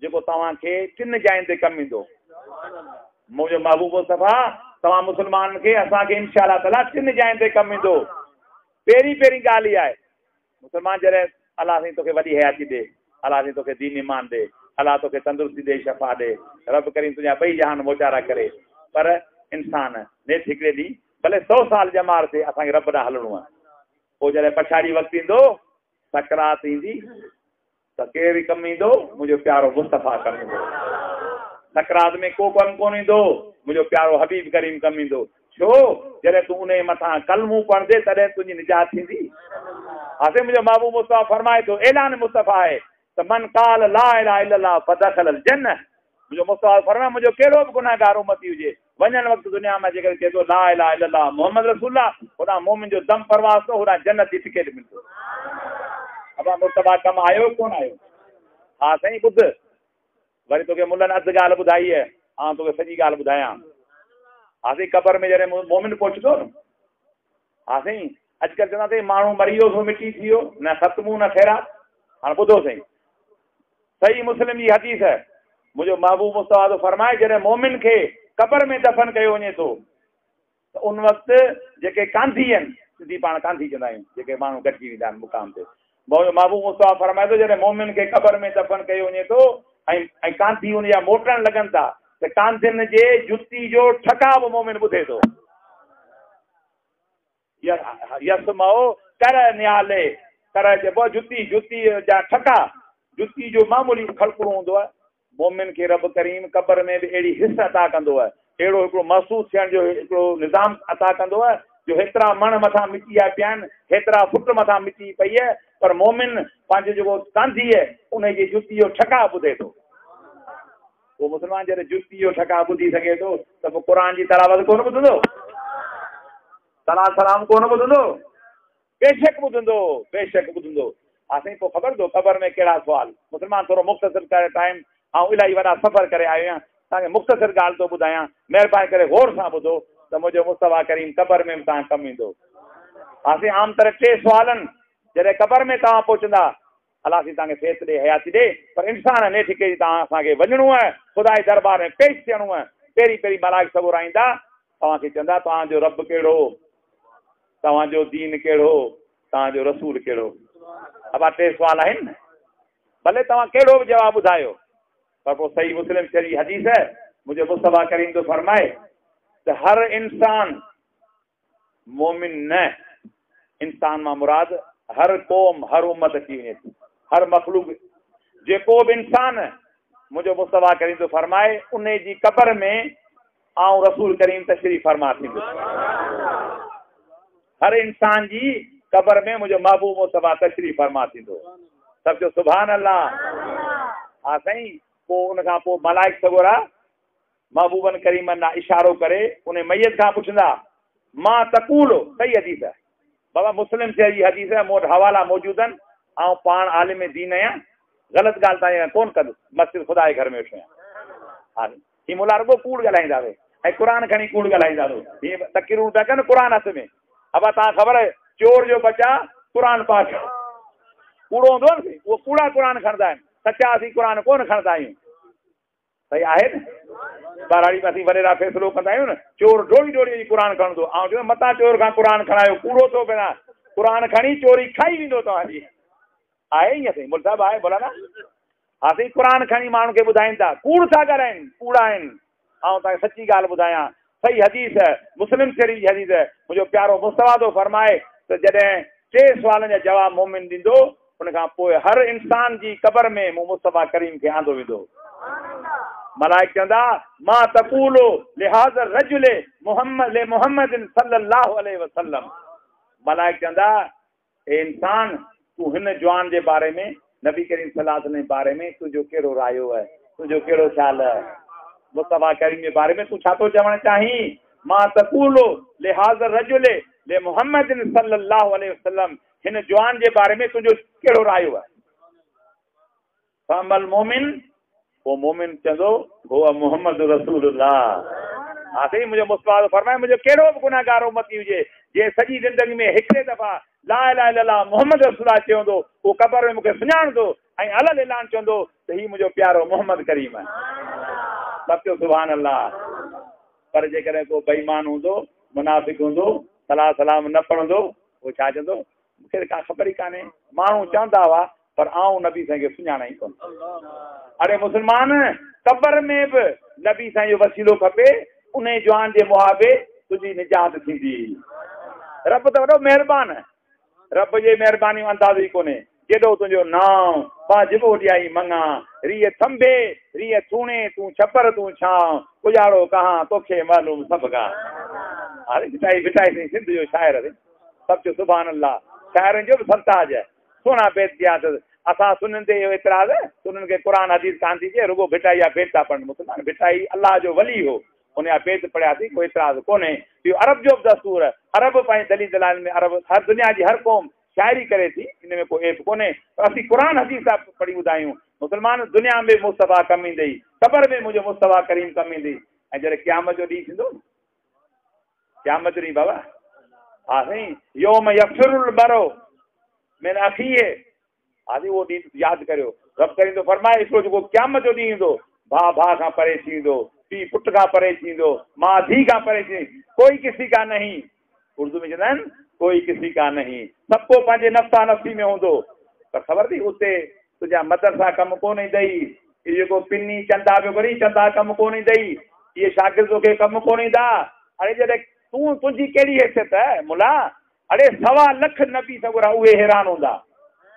जेको तव्हांखे टिनि जाइनि ते कमु ईंदो। मुंहिंजो महबूब मुस्तफ़ा तव्हां मुसलमाननि खे, असांखे इंशा अल्लाह ताला टिनि जाइनि ते कमु ईंदो। पहिरीं पहिरीं ॻाल्हि इहा आहे, मुसलमान जॾहिं अल्लाह साईं तोखे वॾी हयाती ॾे, अल्लाह साईं तोखे दीन ईमान ॾे, अल्लाह तोखे तंदुरुस्ती ॾे, शफ़ा ॾे, रब करीम तुंहिंजा ॿई जहान मोचारा करे। पर इंसान नेठि हिकिड़े ॾींहुं भले 100 साल ॼमार ते असांखे रब ॾांहुं हलणो आहे। पोइ जॾहिं पछाड़ी वक़्तु ईंदो, सकरात ईंदी, त केरु कमु ईंदो? मुंहिंजो प्यारो मुस्तफ़ा कमु ईंदो। सकरात में को कमु कोन ईंदो, मुंहिंजो प्यारो हबीब करीम कमु ईंदो। छो? जॾहिं तूं उन जे मथां कलमो पढ़ंदे तॾहिं तुंहिंजी निजात थींदी। हा साईं, मुंहिंजो महबूब मुस्तफ़ा फरमाए थो, ऐलान मुस्तफ़ा आहे त मन क़ाल ला इलाहा इल्लल्लाह फदखल जन्नह। मुंहिंजो मुस्तफ़ा फरमाए, मुंहिंजो कहिड़ो बि गुनाहगार उम्मती हुजे, वञण वक़्तु दुनिया मां जेकॾहिं चए थो ला इलाहा इल्लल्लाह मोहम्मद रसूलुल्लाह, होॾां मोमिन जो दम परवास थो, होॾां जन्नत जी टिकेट मिलंदो। अबा मुस्तफ़ा कमु आयो कोन आयो? हा साईं, ॿुध, वरी तोखे मुल्लनि अधु ॻाल्हि ॿुधाई आहे, आउं तोखे सॼी ॻाल्हि ॿुधायां। हा साईं, क़बर में जॾहिं मोमिन पहुचंदो न, हा साईं, अॼुकल्ह चवंदा अथई माण्हू मरी वियो सो मिटी थी वियो, न ख़तमू न ख़ैरात। हाणे ॿुधो साईं, सही मुस्लिम जी हदीस आहे, मुंहिंजो महबूब मुस्तफ़ा थो फरमाए, जॾहिं मोमिन खे क़बर में दफ़न कयो वञे थो त उन वक़्तु जेके कांधी आहिनि, सिंधी पाण कांधी चवंदा आहियूं, जेके माण्हू गॾिजी वेंदा आहिनि मुक़ाम ते, मुंहिंजो महबूब मुस्तफ़ा फरमाए थो, जॾहिं मोमिन खे क़बर में दफ़न कयो वञे थो ऐं कांधी उन जा मोटणु लॻनि था, त कांधियुनि जे जुती जो ठका बि मोमिन ॿुधे थो। यसमओ कर नियाले, कर चइबो आहे जुती, जुती जा ठका, जुती जो मामूली खड़कुड़ो हूंदो आहे। मोमिन खे रब करीम क़बर में बि अहिड़ी हिस अता कंदो आहे, अहिड़ो हिकिड़ो महसूसु थियण जो हिकिड़ो निज़ाम अता कंदो आहे, जो हेतिरा मण मथां मिटी जा पिया आहिनि, हेतिरा फुट मथां मिटी पई आहे, पर मोमिन पंहिंजो जेको कांधी आहे उन जी जुती जो ठका ॿुधे थो। पोइ मुसलमान जॾहिं जुती जो ठका ॿुधी सघे थो त पोइ क़ुर जी तलावत कोन ॿुधंदो, सलाह सलाम कोन ॿुधंदो? बेशक ॿुधंदो, बेशक ॿुधंदो। हा साईं, पोइ ख़बर अथो क़बर में कहिड़ा सुवाल? मुसलमान थोरो मुख़्तसिर करे टाइम, आउं इलाही वॾा सफ़र करे आयो आहियां, तव्हांखे मुख़्तसिर ॻाल्हि थो ॿुधायां, महिरबानी करे गौर सां ॿुधो त मुंहिंजो मुस्तफ़ा करीम क़बर में बि तव्हां कमु ईंदो। हा साईं, आम तरह टे सुवाल आहिनि, जॾहिं क़बर में तव्हां पहुचंदा, अल्लाह साईं तव्हांखे सेहत ॾे, हयाती ॾे, पर इंसान नेठि हिकिड़े तव्हां असांखे वञिणो आहे, ख़ुदा जे दरबार में पेश थियणो आहे। पहिरीं पहिरीं मलाइक सॻोरा ईंदा, तव्हांखे चवंदा तव्हांजो रब कहिड़ो, तव्हांजो दीन कहिड़ो, तव्हांजो रसूल कहिड़ो। अबा टे सुवाल आहिनि न, भले तव्हां कहिड़ो बि जवाबु ॿुधायो, पर पोइ सही मुस्लिम शरीफ़ हदीस आहे, मुंहिंजो मुस्तफ़ा करीम थो फरमाए त हर इंसान मोमिन न, इंसान मां मुराद हर क़ौम, हर उम्मत अची वञे थी, हर मख़लूक, जेको बि इंसान मुंहिंजो मुस्तफ़ा करीम थो फरमाए, उन जी क़बर में आउं रसूल करीम तशरीफ़ फरमा थींदुसि। हर इंसान जी क़बर में मुंहिंजो महबूब मुस्तफ़ा तशरीफ़ फरमा थींदो। सभु चओ सुभान अल्लाह। हा साईं, पोइ उन खां पोइ मलाइक सॻोरा महबूबनि करीमनि ॾांहुं इशारो करे उन मैयत खां पुछंदा, मां तकूल। सही हदीस आहे बाबा, मुस्लिम शहर जी हदीस आहे, मूं वटि हवाला मौजूदु आहिनि, आउं पाण आलिम दीन आहियां, ग़लति ॻाल्हि तव्हां कोन कंदुसि, मस्जिद ख़ुदा जे घर में वेठो आहियां। हा, हीअ मुला रुॻो कूड़ ॻाल्हाईंदा हुए ऐं क़ुर खणी कूड़ ॻाल्हाईंदा हुए, हीअ तकरीरूं पिया कनि क़ुर हथ में। अबा तव्हां ख़बर आहे, चोर जो बचा क़ुर पाक कूड़ो हूंदो आहे न, उहो कूड़ा क़ुर खणंदा आहिनि, सचा असीं क़ुर कोन खणंदा आहियूं। सही आहे न? ॿारहाड़ी में असीं वॾेरा फ़ैसिलो कंदा आहियूं न, चोर डोड़ी डोड़ी अची क़ुर खणंदो। ऐं चयो मतां चोर खां क़ुर खणायो, कूड़ो थो पिया क़ुर खणी चोरी खाई वेंदो तव्हांजी। आहे ईअं साईं मुल साहिबु आहे बोला न? हा साईं, क़ुर खणी माण्हुनि खे ॿुधाइनि था, कूड़ था ॻाल्हाइनि, कूड़ा आहिनि। ऐं तव्हांखे सची ॻाल्हि ॿुधायां, सही हदीस मुस्लिम शरीफ़ जी हदीस, मुंहिंजो प्यारो मुस्तफ़ा थो फरमाए त जॾहिं टे सुवालनि जा जवाबु मोमिन ॾींदो, उन खां पोइ हर इंसान जी क़बर में मूं मुस्तफ़ा करीम खे आंदो वेंदो। मलाइक चवंदा मां तकूलो लिहाज़ रजुल मोहम्मद ले मोहम्मद सल्लल्लाहु अलैहि वसल्लम। मलाइक चवंदा ए इंसान, तूं हिन जवान जे बारे में, नबी करीम सल्लल्लाहु अलैहि वसल्लम जे बारे में तुंहिंजो कहिड़ो रायो आहे, तुंहिंजो कहिड़ो ख़्यालु आहे, मुस्तफ़ा करीम जे बारे में तूं छा थो चवणु चाहीं? मां तकूलो लिहाज़ रजुल ले मोहम्मद सल्लल्लाहु अलैहि वसल्लम, हिन जवान जे बारे में तुंहिंजो कहिड़ो रायो आहे? फअमल मोमिन, पोइ मोमिन चवंदो हुआ मोहम्मद रसूलुल्लाह। हा साईं, मुंहिंजो मुस्तफ़ा थो फरमाए मुंहिंजो कहिड़ो बि गुनाहगार उम्मती हुजे, जंहिं सॼी ज़िंदगी में हिकिड़े दफ़ा ला इलाहा इल्लल्लाह मोहम्मद रसूलुल्लाह चयो हूंदो, उहो क़बर में मूंखे सुञाणंदो ऐं अलल ऐलान चवंदो त हीउ मुंहिंजो प्यारो मोहम्मद करीम आहे। सभु चयो सुभान अल्लाह। पर जेकॾहिं को बेईमान हूंदो, मुनाफ़िक हूंदो, सलाह सलाम न पढ़ंदो, उहो छा चवंदो? मूंखे का ख़बर ई कान्हे, माण्हू चवंदा हुआ पर आउं नबी साईं खे सुञाणा ई कोन। अरे मुस्लमान, क़बर में बि नबी साईं जो वसीलो खपे, उन जवान जे मुआबे तुंहिंजी निजात थींदी। रब त वॾो महिरबान आहे, रब जे महिरबानी जो अंदाज़ो ई कोन्हे। जेॾो तुंहिंजो नांव बाजिबो ॾियाई मङा, रीअ थंभे रीअ थूणे, तूं छपर तूं छांव, पुॼाड़ो कहां तोखे मालूम सभु खां। हाणे भिटाई भिटाई साईं सिंध जो शाइर आहे, सभु चयो सुभान अल्लाह। शाइरनि जो बि सरताज आहे, सुहिणा बेत ॾिया अथसि। असां सुननि ते इहो एतिराज़, सुननि खे क़ुर हदीस कान थी थिए, रुगो भिटाई जा बेत था पढ़नि। मुस्लमान, भिटाई अल्लाह जो वली हो, उन जा बेत पढ़ियासीं, को एतिराज़ कोन्हे। इहो अरब जो बि दस्तूर आहे, अरब पंहिंजे दलील दलाल में, अरब हर दुनिया जी हर क़ौम शाइरी करे थी, इन में को ऐब कोन्हे। पर असीं क़ुर हदीस था पढ़ी ॿुधायूं। मुस्लमान, दुनिया में मुस्तफ़ा कमु ईंदई, क़बर में मुंहिंजो मुस्तफ़ा करीम कमु ईंदई। ऐं जॾहिं क़यामत जो ॾींहुं थींदो, क़यामत जो ॾींहुं बाबा, हा साईं, योम यफ़िरुल बरो मिन अख़ीहे, हाजी उहो ॾींहुं यादि करियो। रब करीम थो फरमाए, हिकिड़ो जेको क़यामत जो ॾींहुं ईंदो, भाउ भाउ खां परे थी वेंदो, पीउ पुट खां परे थी वेंदो, माउ धीउ खां परे थी, कोई किसी का नहीं। उर्दू में चवंदा आहिनि कोई किसी का नहीं, सबको पंहिंजे नफ़्सा नफ़्सी में हूंदो। पर ख़बर अथई उते तुंहिंजा मदरसा कमु कोन ईंदई, इहो जेको पिनी चंदा पियो करी, चंदा कमु कोन ईंदई, इहे शागिर्द तोखे कमु कोन ईंदा। अरे जॾहिं तूं तुंहिंजी कहिड़ी हैसियत आहे मुला? अरे 1.25 लख नबी सॻोरा उहे हैरान हूंदा,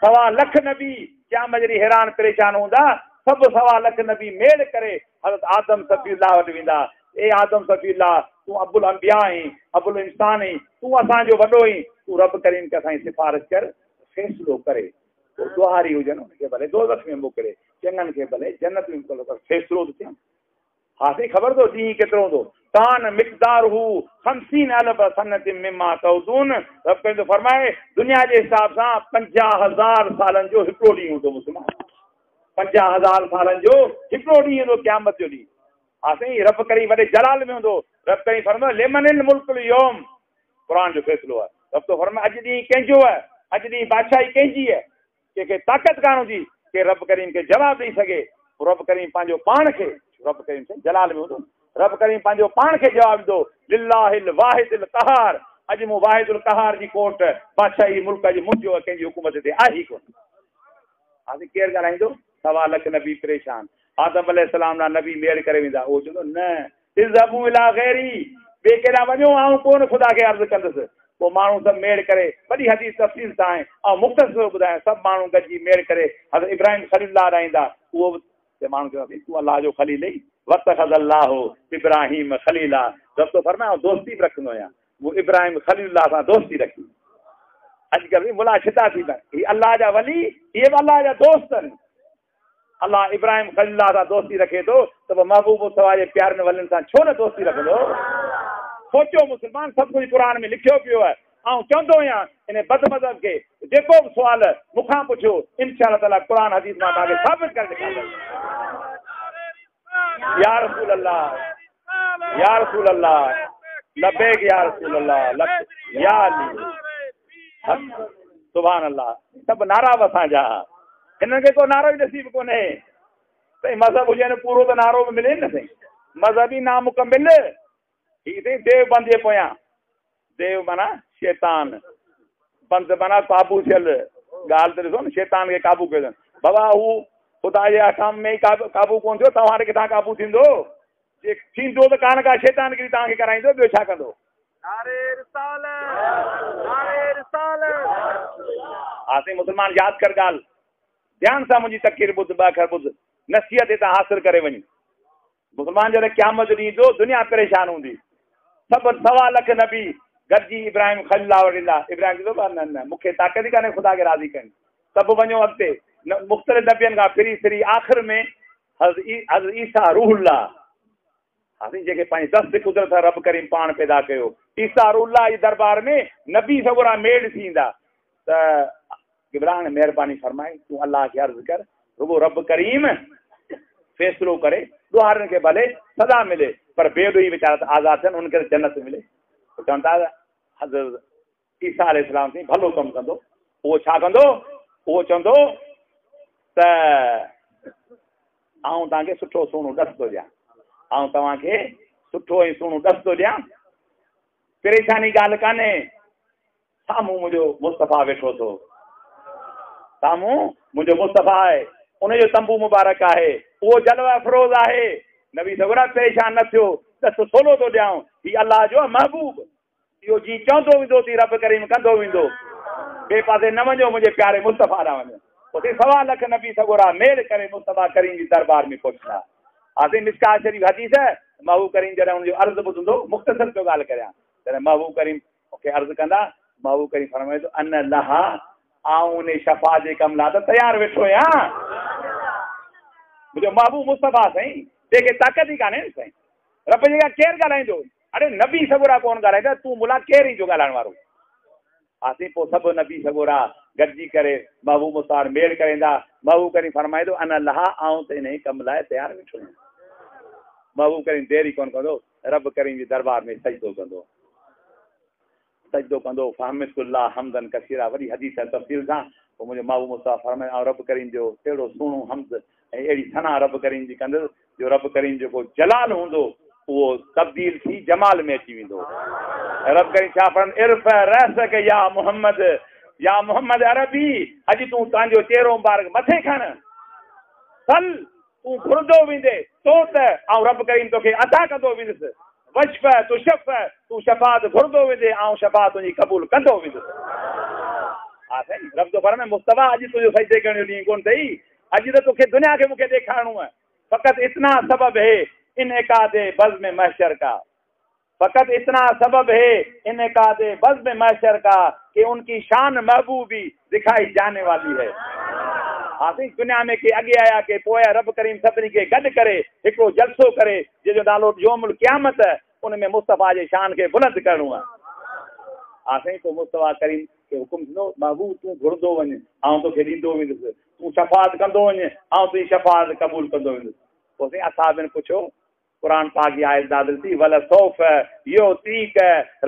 1.25 लख नबी क़यामत जॾहिं हैरान परेशान हूंदा, सभु 1.25 लख नबी मेड़ करे हज़रत आदम सफ़ीउल्लाह वटि वेंदा। ए आदम सफ़ीउल्लाह, तूं अबुल अंबिया आहीं, अबुल इंसान आहीं, तूं असांजो वॾो आहीं, तूं रब करीम खे असांजी सिफारिश कर, फ़ैसिलो करे, पोइ दुहारी हुजनि उनखे भले दोज़ख में मोकिले, चङनि खे भले जन्नत में मोकिले, पर फ़ैसिलो त थिए। हा साईं, ख़बर अथव ॾींहुं केतिरो हूंदो? कान मिक़दार हू 50 अल्फ सनत मिम्मा तउदून। रब करीम थो फरमाए, दुनिया जे हिसाब सां 50,000 सालनि जो हिकिड़ो ॾींहुं हूंदो। मुस्लमान, 50,000 सालनि जो हिकिड़ो ॾींहुं हूंदो, क़यामत जो ॾींहुं। हा साईं, रब करीम वॾे जलाल में हूंदो। रब करीम फरमायो, लिमनिल मुल्कुल यौम, क़ुर जो फ़ैसिलो आहे। रब थो फरमाए, अॼु ॾींहुं कंहिंजो आहे? अॼु ॾींहुं बादशाही कंहिंजी आहे? कंहिंखे ताक़त कान हूंदी के रब करीम खे जवाबु ॾेई सघे। रब करीम पंहिंजो पाण खे, रब करीम साईं जलाल में हूंदो, रब करीम पंहिंजो पाण खे जवाबु ॾींदो, लिल्लाहिल वाहिदिल क़हार। अॼु मूं वाहिदुल क़हार जी कोर्ट, बादशाही मुल्क अॼु मुंहिंजो आहे, कंहिंजी हुकूमत हिते आहे ई कोन। हाणे केरु ॻाल्हाईंदो? 1.25 लख नबी परेशान। आदम अलैहिस्सलाम ॾांहुं नबी मेड़ करे वेंदा, उहो चवंदो न, इज़हबू इला ग़ैरी, ॿिए केॾां वञो, आउं कोन ख़ुदा खे अर्ज़ु कंदुसि। पोइ माण्हू सभु मेड़ करे, वॾी हदीस तफ़सील सां आहे, ऐं मुख़्तसिर ॿुधायां, सभु माण्हू गॾिजी मेड़ करे हज़रत इब्राहिम ख़लीलुल्लाह ॾांहुं ईंदा। उहो बि माण्हू चवंदा, तूं अल्लाह जो ख़लील ई, वतख़ज़ल्लाहु इब्राहिम ख़लीला। रब थो फरमाए, आउं दोस्ती बि रखंदो आहियां, मूं इब्राहिम ख़लीलुल्लाह सां दोस्ती रखी। अॼुकल्ह बि मुला छिता थी पिया, हीअ अल्लाह जा वली, इहे बि अल्लाह जा दोस्त आहिनि। अल्लाह इब्राहिम ख़लीलुल्लाह सां दोस्ती रखे थो, त पोइ महबूब मुस्तफ़ा जे प्यारनि वलियुनि सां छो न दोस्ती रखंदो? सोचो मुस्लमान, सभु कुझु क़ुर में लिखियो पियो आहे। ऐं चवंदो आहियां इन बदमज़हब खे, जेको बि सुवाल मूंखां पुछो, इंशा ताला क़ुर हदीस मां तव्हांखे साबित करे ॾेखारींदुसि। या रसूल अल्लाह, या रसूल अल्लाह, लब्बैक या रसूल अल्लाह, يا علي. سبحان الله، سڀ نعرا به اسان جا. هنن کي ڪو نعرو ئي نصيب ڪونهي. سائين مذهب هجي نه پورو ته نعرو به ملي نه سائين. مذهب ئي نامڪمل. هي سائين ديو بند جي پويان، ديو معنيٰ شيطان، بند معنيٰ قابو ٿيل. ڳالهه ته ڏسو نه، شيطان کي قابو ڪيو اٿن. بابا هو خدا جي احڪام ۾ ئي قابو ڪونه ٿيو، توهان وٽ ڪٿان قابو ٿيندو؟ جي ٿيندو ته ڪا نه ڪا شيطان گيري توهان کي ڪرائيندو، ٻيو ڇا ڪندو؟ نعري رسالت، نعري رسالت. ها سائين مسلمان ياد ڪر ڳالهه، ڌيان سان منهنجي تقرير ٻڌ، ٻه اکر ٻڌ، نصيحت هتان حاصل ڪري وڃ. مسلمان جڏهن قيامت جو ڏينهن ايندو، دنيا پريشان هوندي، سڀ 1.25 لک نبي گڏجي ابراهيم خليل الله وٽ ايندا. ابراهيم چوندو بابا نه نه، مون کي طاقت ئي ڪانهي خدا کي راضي ڪرڻ جي. سڀ وڃو اڳتي، مختلف نبين کان ڦري ڦري آخر ۾ حضرت عيسيٰ روح الله، ها سائين، جنهن کي پنهنجي دست قدرت سان رب ڪريم پاڻ پيدا ڪيو، عيسيٰ روح الله جي دربار ۾ نبي سڳورا ميڙ ٿي ايندا ته قبلا هاڻي مهرباني فرمائي تون الله کي عرض ڪر، رڳو رب ڪريم فيصلو ڪري، ڏوهارين کي ڀلي سزا ملي پر بي ڏوهي ويچارا ته آزاد ٿين، انهن کي ته جنت ملي. پوء چون ٿا حضرت عيسيٰ عليه السلام سائين ڀلو ڪم ڪندو. اهو ڇا ڪندو؟ اهو چوندو ته آئون توهان کي سٺو سهڻو ڏس ٿو ڏيان، آئون توهان کي سٺو ۽ سهڻو ڏس ٿو ڏيان، پريشاني ڳالهه ڪانهي، سامهون منهنجو مصطفيٰ ويٺو ٿو، سامهون منهنجو مصطفيٰ آهي، ان جو تنبو مبارڪ آهي، اهو جلوه افروز آهي. نبي سڳورا پريشان نه ٿيو، ڏس سولو ٿو ڏيانو، هي الله جو آهي محبوب، اهو جيئن چوندو ويندو تيئن رب ڪريم ڪندو ويندو، ٻئي پاسي نه وڃو، منهنجي پياري مصطفيٰ ڏانهن وڃو. اتي 1.25 لک نبي سڳورا ميڙ ڪري مصطفيٰ ڪريم جي دربار ۾ پهچندا. آسين مشڪات شريف حديث، محبوب ڪريم جڏهن ان جو عرض ٻڌندو، مختصر پيو ڳالهه ڪريان، جڏهن محبوب ڪريم کي عرض ڪندا، محبوب ڪريم فرمائي ٿو، ان لها، آئون ان شفاعت جي ڪم لاء ته تيار ويٺو آهيان. منهنجو محبوب مصطفيٰ سائين، تنهن کي طاقت ئي ڪانهي نه سائين. رب جي اڳيان ڪير ڳالهائيندو؟ اڙي نبي سڳورا ڪونه ڳالهائيندا، تون ملا ڪير آهين جو ڳالهائڻ وارو؟ آسين پوء سڀ نبي سڳورا گڏجي ڪري محبوب مصطفيٰ وٽ ميڙ ڪري ايندا. محبوب ڪريم فرمائيندو، ان لها، آئون ته انهيء ڪم لاء تيار ويٺو آهيان. محبوب ڪريم دير ئي ڪونه ڪندو، رب ڪريم جي دربار ۾ سجدو ڪندو. سجدو ڪندو، فحمدت الله حمدا ڪثيرا، وڏي حديث آهي تفصيل سان. پوء منهنجو محبوب مصطفيٰ فرمايو، آئون رب ڪريم جو اهڙو سهڻو حمد ۽ اهڙي ثنا رب ڪريم جي ڪندس جو رب ڪريم جيڪو جلال هوندو اهو تبديل ٿي جمال ۾ اچي ويندو. رب ڪريم ڇا فرمايو، ارفع رأسک يا محمد، يا محمد عربي، اڄ تون تنهنجو چهرو مبارڪ مٿي کڻ، سل، تون گهرندو ويندي، تو ته آئون رب ڪريم توکي عطا ڪندو ويندس، واشفع تشفع، تون شفاعت گهرندو ويندي، آئون شفاعت تنهنجي قبول ڪندو ويندس. ها سائين، رب ٿو فرمائي، مصطفيٰ اڄ تنهنجو سجدي ڪرڻ جو ڏينهن ڪونه اٿئي، اڄ ته توکي دنيا کي مون کي ڏيکارڻو آهي. فقط اتنا سبب هي انعقاد بزم محشر کا، فقط اتنا سبب هي انعقاد بزم محشر کا ڪي ان ڪي شان محبوبي دکائي جاني والي هي. ها سائين، دنيا ۾ ڪي اڳي آيا ڪي پوء آيا، رب ڪريم سڀني کي گڏ ڪري هڪڙو جلسو ڪري جنهن جو نالو يوم القيامت، ان ۾ مصطفيٰ جي شان کي بلند ڪرڻو آهي. ها سائين، پوء مصطفيٰ ڪريم کي حڪم ٿيندو، محبوب تون گهرندو وڃ، آئون توکي ڏيندو ويندس، تون شفاعت ڪندو وڃ، آئون تنهنجي شفاعت قبول ڪندو ويندس. پوء سائين اصحابن پڇيو، قرآن پاڪ جي آيت نازل ٿي، ولسوف يعطيک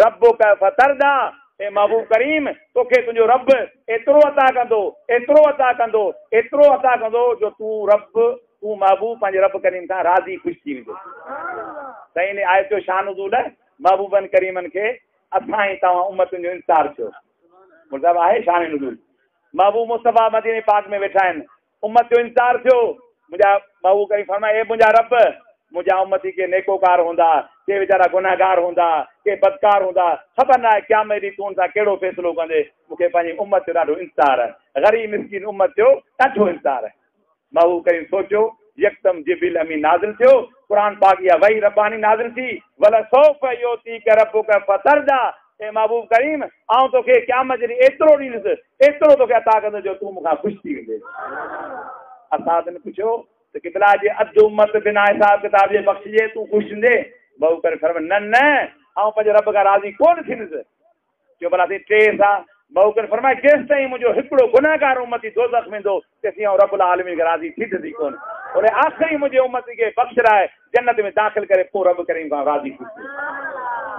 ربک فترضيٰ، اي محبوب ڪريم توکي تنهنجو رب ايترو عطا ڪندو، ايترو عطا ڪندو، ايترو عطا ڪندو جو تون رب، تون محبوب پنهنجي رب ڪريم کان راضي خوش ٿي ويندين. سائين ان آيت جو شان نزول محبوبن ڪريمن کي اسان ۽ توهان امتن جو انتظار ٿيو. مطلب آهي شان نزول. محبوب مصطفيٰ مديني پاڪ ۾ ويٺا آهن، امت جو انتظار ٿيو. منهنجا محبوب ڪريم فرمايو، اي منهنجا رب، منهنجا امتي ڪي نيڪوڪار هوندا، ڪي ويچارا گنهگار هوندا، ڪي بدڪار هوندا، خبر ناهي قيامت ڏينهن تون ان سان ڪهڙو فيصلو ڪندين، مون کي پنهنجي امت جو ڏاڍو انتظار آهي، غريب مسڪين امت جو ڏاڍو انتظار آهي. محبوب ڪريم سوچيو، يڪدم جبريل امين نازل ٿيو، قرآن پاڪ اها وحي رباني نازل ٿي، ولسوف يعطيک ربک فترضيٰ، اي محبوب ڪريم، آئون توکي قيامت جي ڏينهن ايترو ڏيندس، ايترو توکي عطا ڪندس جو تون مون کان خوش ٿي ويندين. اصحابن پڇيو ته قبلا جي اڌ امت بنا حساب ڪتاب جي بخشجي تون خوش ٿيندين؟ محبوب ڪريم فرمايو، نه نه، آئون پنهنجي رب کان راضي ڪونه ٿيندس. چيو ڀلا سائين ٽي حصا؟ محبوب ڪريم فرمايو، جيستائين منهنجو هڪڙو گنهگار امتي دوزخ ويندو تيسين آئون رب العالمين کان راضي ٿيندس ئي ڪونه. ان آخري منهنجي امتي کي بخشرائي جنت ۾ داخل ڪري پوء رب ڪريم کان راضي ٿيندس.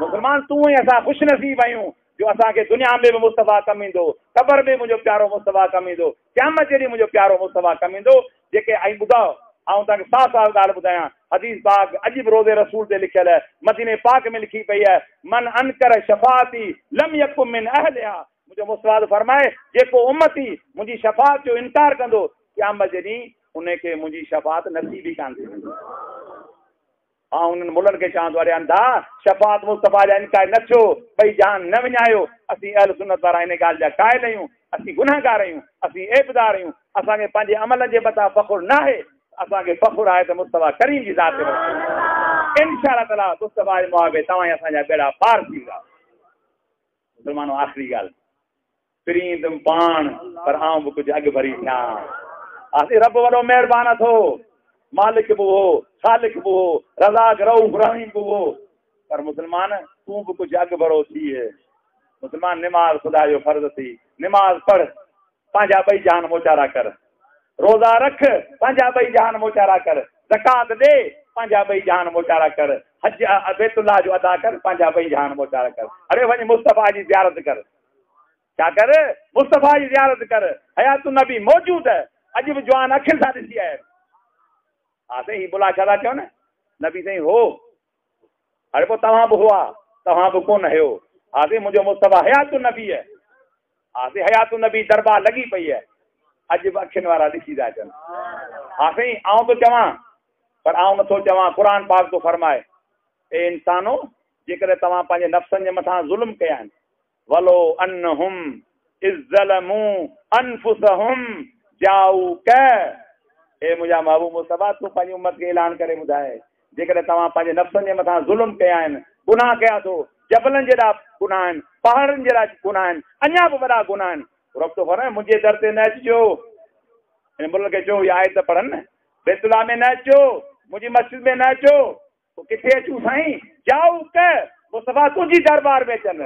مسلمان تون ۽ اسان خوش نصيب آهيون جو اسان کي دنيا ۾ به مصطفيٰ ڪم ايندو، قبر ۾ منهنجو پيارو مصطفيٰ ڪم ايندو، قيامت جي ڏينهن منهنجو پيارو مصطفيٰ ڪم ايندو. جيڪي ۽ ٻڌاء، آئون توهان کي صاف صاف ڳالهه ٻڌايان، حديث پاڪ اڄ به روضي رسول تي لکيل آهي، مديني پاڪ ۾ لکي پئي آهي، من انڪر شفاعتي لم يڪن من اهلها، منهنجو مصطفيٰ ٿو فرمائي، جيڪو امتي منهنجي شفاعت جو انڪار ڪندو، قيامت جي ڏينهن ان کي منهنجي شفاعت نصيب ئي ڪانه ٿيندي. آئون انهن ملن کي چوان ٿو، اڙي انڌا! شفاعت مصطفيٰ جا انڪاري نه ٿيو، ٻئي جهان نه وڃايو، اسين اهل سنت وارا ان ڳالهه جا قائل آهيون، اسين گنهگار آهيون، اسين عيبدار آهيون، اسان کي پنهنجي عملن جي مٿان فخر ناهي، اسان کي فخر آهي ته مصطفيٰ ڪريم جي ذات تي فخر آهي. انشاء الله تعاليٰ مصطفيٰ جي محبت توهان ۽ اسان جا ٻيڙا پار ٿي ويندا. مسلمانو آخري ڳالهه، پرين تم پاڻ، پر آئون به ڪجهه اڳ ڀري ٿيان. آسي رب وڏو مهربان اٿو، مالڪ به هو، خالق به هو، رزاق رئوف رحيم به هو، پر مسلمان تون به ڪجهه اڳ ڀرو ٿيء. مسلمان نماز خدا جو فرض ٿي، نماز پڙهه، پنهنجا ٻئي جهان موچارا ڪر. روزا رک، پنهنجا ٻئي جهان موچارا ڪر. زڪوات ڏي، پنهنجا ٻئي جهان موچارا ڪر. حج بيت الله جو ادا ڪر، پنهنجا ٻئي جهان موچارا ڪر. اڙي وڃ مصطفيٰ جي زيارت ڪر. ڇا ڪر؟ مصطفيٰ جي زيارت ڪر. حيات النبي موجود آهي. اڄ به جوان اکين سان ڏسي آيا آهن. ها سائين هي ملا ڇا ٿا چون؟ نبي سائين هو. اڙي پوء توهان به هئا، توهان به ڪونه هيو. ها سائين منهنجو مصطفيٰ حيات النبي آهي. ها سائين حيات النبي دربار لڳي پئي آهي. اڄ به اکين وارا ڏسي ٿا اچن. ها سائين آئون ٿو چوان، پر آئون نٿو چوان، قرآن پاڪ ٿو فرمائي، اي انسانو! جيڪڏهن توهان پنهنجي نفسن جي مٿان ظلم ڪيا آهن، ولو انهم اذ ظلموا انفسهم جاءوک، اي منهنجا محبوب مصطفيٰ تون پنهنجي امت کي اعلان ڪري ٻڌاء، جيڪڏهن توهان پنهنجي نفسن جي مٿان ظلم ڪيا آهن، گناهه ڪيا اٿو، جبلن جيڏا گناهه آهن، پهاڙن جيڏا گناهه آهن، اڃا به وڏا گناهه آهن، رب ٿو فرمائي منهنجي در تي نه اچجو. هن ملن کي چئو اها آيت پڙهن نه، بيت الله ۾ نه اچو، منهنجي مسجد ۾ نه اچو، پوء ڪٿي اچون سائين؟ جاءوک، مصطفيٰ تنهنجي دربار ۾ اچن.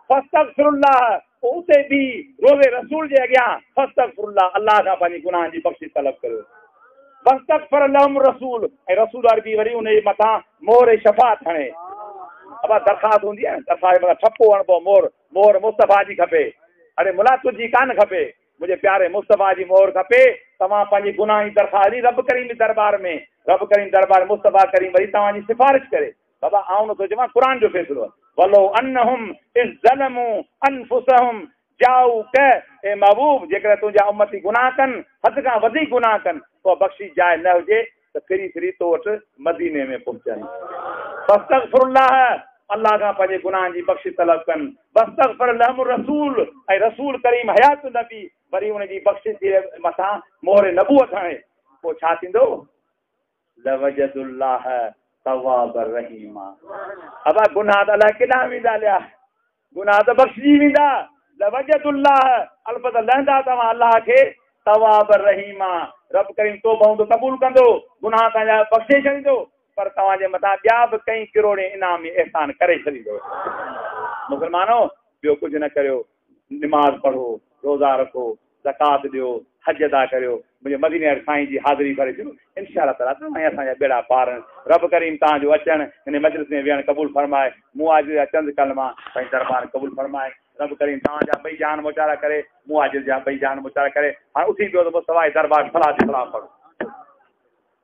فاستغفر الله، پوء اتي بيهي روضي رسول جي اڳيان فاستغفر الله، الله کان پنهنجي گناهن جي بخشش طلب ڪريو. واستغفر لهم الرسول، ۽ رسول عربي وري ان جي مٿان مهر شفاعت هڻي. ابا درخواست هوندي آهي نه، درخواست جي مٿان ٺپو هڻبو، مهر، مهر مصطفيٰ جي کپي. اڙي ملا تنهنجي ڪانه کپي. منهنجي پياري مصطفيٰ جي مهر کپي، توهان پنهنجي گناهن جي درخواست ڏئي رب ڪريم جي دربار ۾، رب ڪريم دربار مصطفيٰ ڪريم وري توهان جي سفارش ڪري. بابا آئون نٿو چوان قرآن جو فيصلو آهي. ولو انهم اذ ظلموا انفسهم جاءوک، اي محبوب جيڪڏهن تنهنجا امتي گناهه ڪن، حد کان وڌيڪ گناهه ڪن، پوء بخشش جاء نه هجي ته ڦري ڦري تو وٽ مديني ۾ پهچن. فاستغفر الله، الله کان پنهنجي گناهن جي بخشش طلب ڪن. واستغفر لهم الرسول، ۽ رسول ڪريم حيات النبي وري ان جي بخشش جي مٿان مهر نبوت هڻي. پوء ڇا ٿيندو؟ لوجدوا الله توابا رحيما. ابا گناهه ته الائي ڪيڏانهن ويندا هليا. گناهه ته بخشجي ويندا، لوجدوا الله، البته لهندا توهان الله کي، تواب رحيما، رب ڪريم توبهون ته قبول ڪندو، گناهه توهان جا بخشي ڇڏيندو، پر توهان جي مٿان ٻيا به ڪئين ڪروڙين انعام ۽ احسان ڪري ڇڏيندو. مسلمانو! ٻيو ڪجهه نه ڪريو، نماز پڙهو، روزا رکو، زڪوات ڏيو، حج ادا ڪريو، منهنجي مديني واري سائين جي حاضري ڀري ڇڏيو، انشاء الله تعاليٰ توهان ۽ اسان جا ٻيڙا پار آهن. رب ڪريم توهان جو اچڻ هن مجلس ۾ ويهڻ قبول فرمائي، مون عاجز جا چند ڪلما پنهنجي دربار ۾ قبول فرمائي. رب ڪريم توهان جا ٻئي جهان موچارا ڪري، مون عاجز جا ٻئي جهان موچارا ڪري. هاڻ اٿي پيو ته مصطفيٰ جي دربار ۾ صلوات سلام پڙهو.